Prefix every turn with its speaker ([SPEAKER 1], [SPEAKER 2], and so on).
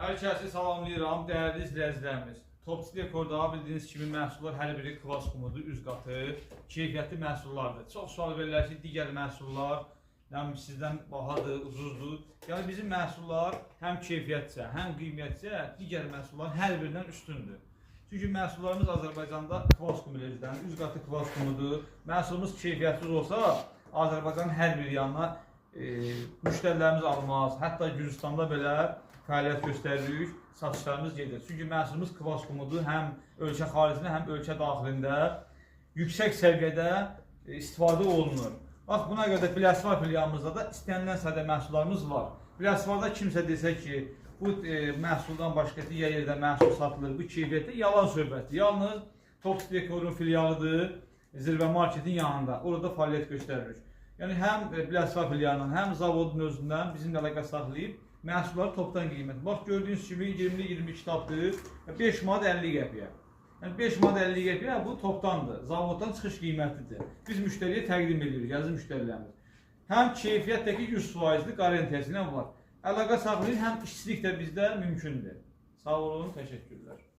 [SPEAKER 1] Hər kəsi salamlayıram, dəyərli izləyicilərimiz. Topçu Dekorda bildiyiniz kimi məhsullar hər biri kvass qumudur, üz qatı, keyfiyyətli məhsullardır. Çox sual verirlər ki, digər məhsullar yəni sizdən bahadır, ucuzdur. Yəni bizim məhsullar həm keyfiyyətcə, həm qiymətcə digər məhsulların hər birindən üstündür. Çünki məhsullarımız Azərbaycanda kvass qumu ilə üzlənir, üz qatı kvass qumudur. Məhsulumuz keyfiyyətsiz olsa, Azərbaycanın hər bir yanına müştərilərimiz almaz. Hətta Gürcüstanda belə fəaliyyət göstəririk, satışlarımız gedir. Çünki məhsulumuz kvass qumudur, həm ölkə xaricində, həm ölkə daxilində yüksək səviyyədə istifadə olunur. Bax buna görə də Biləsuvar filialımızda da istənilən sayda məhsullarımız var. Biləsuvarda kimsə desə ki, bu məhsuldan başqa digər yerdə məhsul satılır, bu keyfiyyətdə yalan söhbətdir. Yalnız Tops Dekorun filialıdır, Zirvə marketin yanında. Orada fəaliyyət göstəririk. Yəni həm Biləsuvar filialından, həm zavodun özündən bizimlə əlaqə saxlayıb məhsulları topdan qiymət. Bax gördüyünüz kimi 20-li 22 kitabdır. 5 manat 50 qəpiyə. Yəni 5 manat 50 qəpiyə bu topdandır. Zavoddan çıxış qiymətidir. Biz müştəriyə təqdim edirik, əziz müştərilərimiz. Həm keyfiyyətdəki 100%li qarantiyası ilə var. Əlaqə saxlayın, həm işçilik də bizdə mümkündür. Sağ olun, təşəkkürlər.